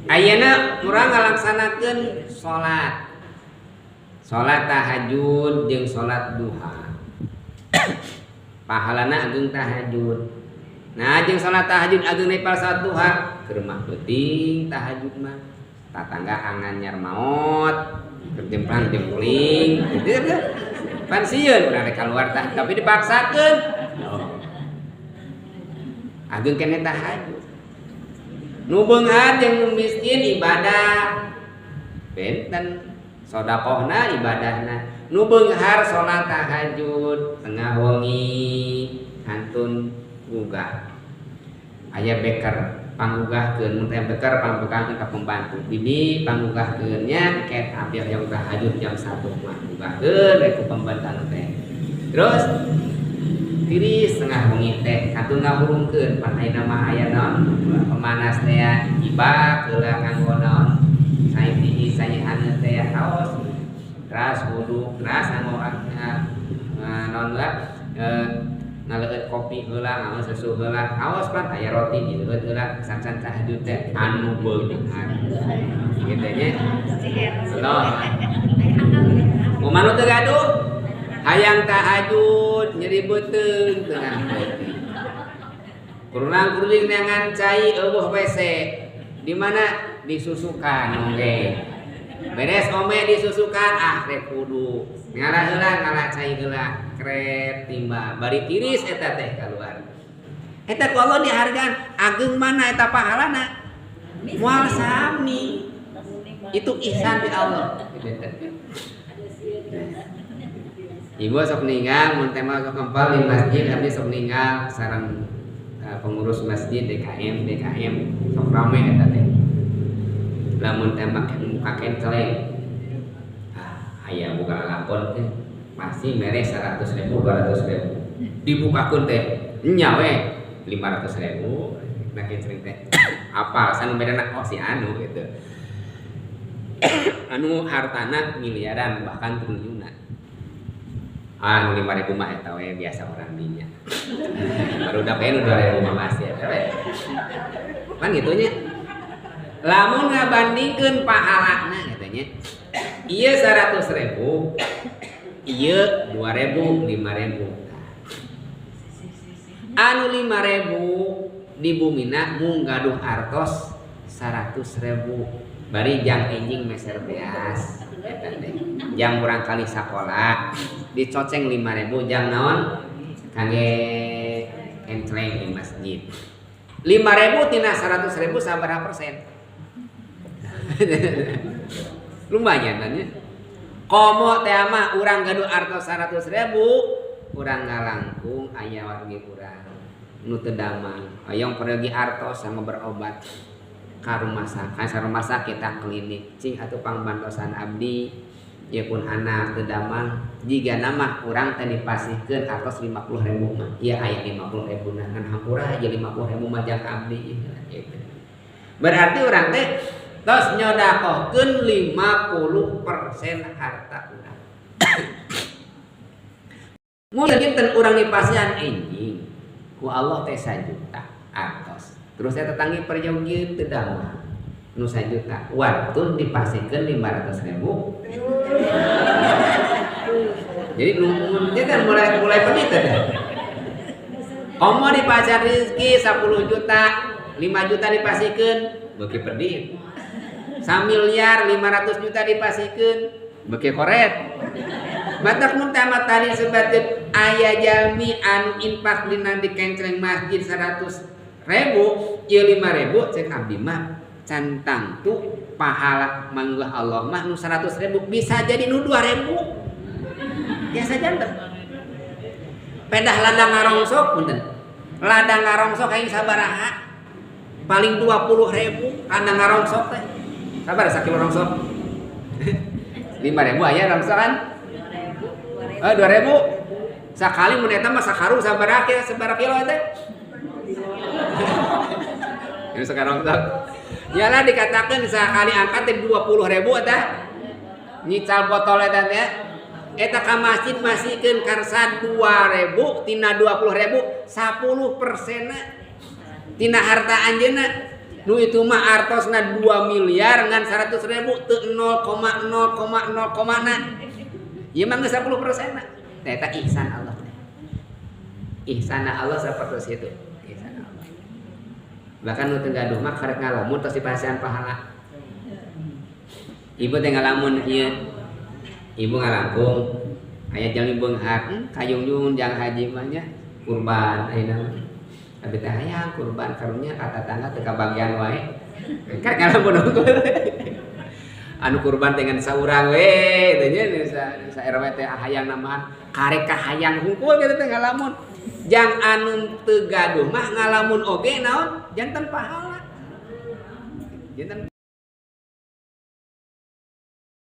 Ayeuna urang ngalaksanakeun salat. Salat tahajud jeung salat duha. Pahalana ageung tahajud. Nah, jeung salat tahajud ageung daripada salat duha, keur mah peuting tahajud mah. Tatangga anganyar maot, keur jemplang jempling, gitu ya. Pan sieun urang rek kaluar tah, tapi dipaksakeun. Ageung keneh tahajud. Nu beunghar jeung nu miskin ibadah. Benten sodakohna ibadahna. Nu beunghar salat tahajud tengah wengi kantun gugah. Aya beker panggugahkeun, mun teh beker panggugahkeun ka pembantu. Bibi panggugahkeun nya ket abdi hoyong tahajud jam 1 mah gugahkeun we ku pembantu teh. Terus tiris tengah wengi teh kantun ngahurungkeun pan ayeuna mah aya naon pemanas teh ibak heula kanggo naon cai tiis cai haneut teh haos teras wudu teras nganggo naon lah ngaleueut kopi heula nganggo susu heula haos pan aya roti dileueut heula sacan tahajud teh anu beunghar kitu nya Allah kumaha nu teu gaduh hayang tahajud nyeri beuteung tengah peuting kurang kuring neangan cai eueuh WC di mana disusukan oge beres ome disusukan ah rek kudu ngalah heula ngalah cai heula kret timba bari tiris eta teh kaluar eta ku Allah dihargaan ageung mana eta pahalana moal sami itu ihsan di Allah. Ibu sok ninggal mun teh mah sok kempal di masjid abdi sok ninggal sareng pengurus masjid DKM sok rame eta teh. Lamun teh make muka kenceleng. Ah, aya buka lalakon teh pasti mere 100.000 200.000. Dibukakeun teh nya we 500.000. Nah kenceleng teh apa anu bedana oh si anu gitu. Anu hartana miliaran bahkan triliunan. Ah, 5.000 mah eta we biasa orang dinya. Baru udah nu 2.000 mah masih eta we. Kan kitu nya. Lamun ngabandingkeun pahalana kitu nya. Ieu 100.000, ieu 2.000, 5.000. Anu 5.000 di bumina mung gaduh artos 100.000. Bari jang enjing meser beas eta teh. Jang murang kali sakola dicoceng 5.000 jang naon kangge encleng di masjid. 5.000 tina 100.000 sabaraha persen? Lumayan kan ya. Komo teh mah urang gaduh artos 100.000, urang ngalangkung aya wargi urang nu teu damang. Hoyong pergi artos sama berobat ka rumah sakit, ka rumah sakit ka klinik. Cing atuh pangbantosan abdi ieu pun anak teu damang jigana mah urang teh dipasihkeun artos 50.000 mah. Ieu aya 50.000 na kan hampura aja 50.000 mah jang abdi gitu. Berarti urang teh tos nyodakohkeun 50% harta urang. Mun dinten urang dipasihan enjing ku Allah teh 1 juta artos. Terus saya tetangi perjogieun teu damang nu 1 juta wantun dipasihkeun 500.000. Jadi nu dia kan mulai pedit teh. Komo dipasihan rezeki 10 juta, 5 juta dipasihkeun beuki pedit. Samiliar 500 juta dipasihkeun beuki koret. Batak mun tamat tadi sebatin aya jalmi anu infak dina dikencreng masjid 100.000 ieu 5.000 cek abdi mah can tangtu pahala manggah Allah mah nu 100.000 bisa jadi nu 2.000. Biasa janten. Pedah ladang ngarongsok punten. Ladang ngarongsok aing sabaraha? Paling 20.000 kana ngarongsok teh. Sabaraha sakilo rongsok? 5.000 aya rongsok kan? Oh, 2.000. Sakali mun eta mah sakarung sabaraha kira sabaraha kilo eta? Ini sekarang tuh. Yalah dikatakan sekali angkat teh 20.000 eta. Nyical botol eta teh. Eta ka masjid masihkeun karsa 2.000 tina 20.000 10% tina harta anjeunna. Nu itu mah artosna 2 miliar ngan 100 ribu teu 0,0,0, na. Ieu mah geus 10% na. Eta ihsan Allah. Ihsan Allah seperti itu. Ihsan Allah. Bahkan nu teu gaduh mah karek ngalamun tos dipasihan pahala. Ibu teh ngalamun ieu. Ibu ngalangkung aya jalmi beunghar, kayungyun jang haji mah nya kurban ayeuna mah. Abi teh hayang kurban, karunya ka tatangga teu kabagian wae. Kan ngalamun unggul. Anu kurban dengan saurang we teh nya sa RW teh hayang nambahan, karek kahayang hungkul kitu teh ngalamun. Jang anu teu gaduh mah ngalamun oge naon? Janten pahala. Janten